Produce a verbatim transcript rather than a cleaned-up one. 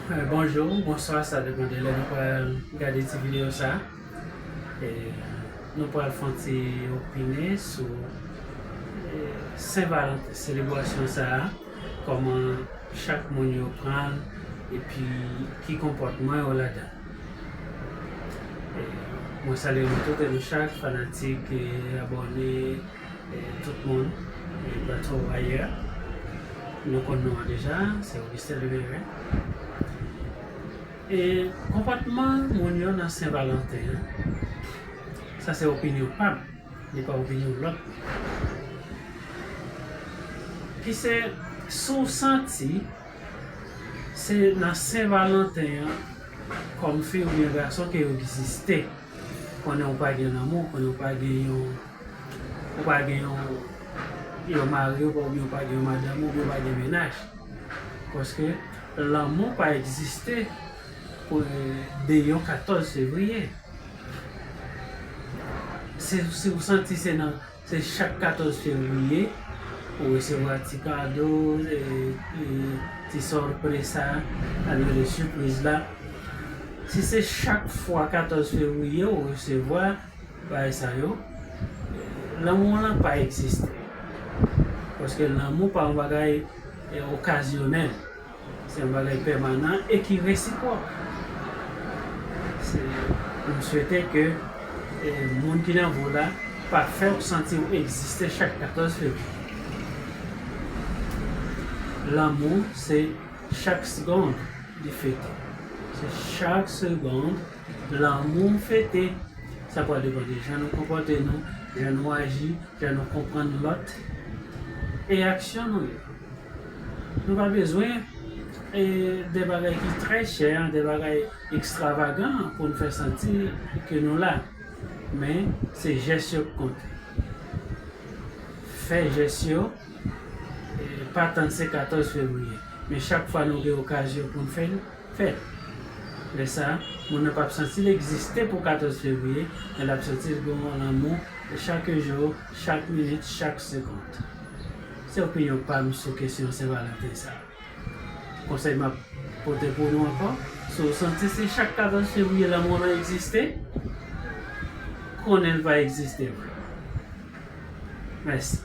Eh, bonjou, bonswa, sa depann de lè nou pral gade ti videyo sa. Eh, nou pral fè yon ti opine sou eh, Sen Valanten, selebrasyon sa a, kòman chak moun yo pran l, epi ki konpòtman yo ladan. Eh, mwen salye nou tout e nou chak, fanatik, eh, abòne, eh, tout moun, eh, patwon ayè. Nou konn nou an deja, se Augustin Lemere. E konpòtman moun yo nan Sen Valanten an, sa se opinyon pa m, li pa opinyon lòt moun. Ki se, si w santi, se nan Sen Valanten an, kòm fi oubyen gason ke yo egziste. Konnen w pa gen lanmou, konnen w pa gen yon, ou pa gen yon, yon mari, ou pa, oubyen w pa gen yon madanm, oubyen w pa gen mennaj. Paske lanmou pa egziste pou, de yon katòz fevriye. Se, si w santi se nan, se chak katòz fevriye, ou resevwa ti kado, e, e, ti sorpresa, sa vle di sipriz la. Si se chak fwa katòz fevriye ou resevwa bagay sa yo, lanmou lan pa egziste. Paske lanmou pa yon bagay, e, okazyonèl. Se yon bagay pèmanan e ki resipwòk. Se, m swete ke, e, moun ki nan vi w la pa fè w santi w egziste chak katòz fevriye. Lanmou, se chak segonn li fete. Se chak segonn lanmou fete. Sa pral depann de jan nou konpòte nou, jan nou aji, jan nou konprann lòt, e aksyon nou yo. Nou pa bezwen, e, de bagay ki trè chè, de bagay ekstravagan pou n fè santi ke nou la. Men, se jès yo k konte. Fè jès yo, e, pa tann se katòz fevriye. Men chak fwa nou gen okazyon pou n fè l, fè l. Lè sa a, moun nan p ap santi l egziste pou katòz fevriye, men l ap santi l gen yon lanmou chak jou, chak minit, chak segonn. Se opinyon pa m sou kesyon Sen Valanten sa a. Konsèy m ap pote pou nou ankò, si w santi se chak katòz fevriye lanmou lan egziste, konnen l pa egziste vre. Mèsi.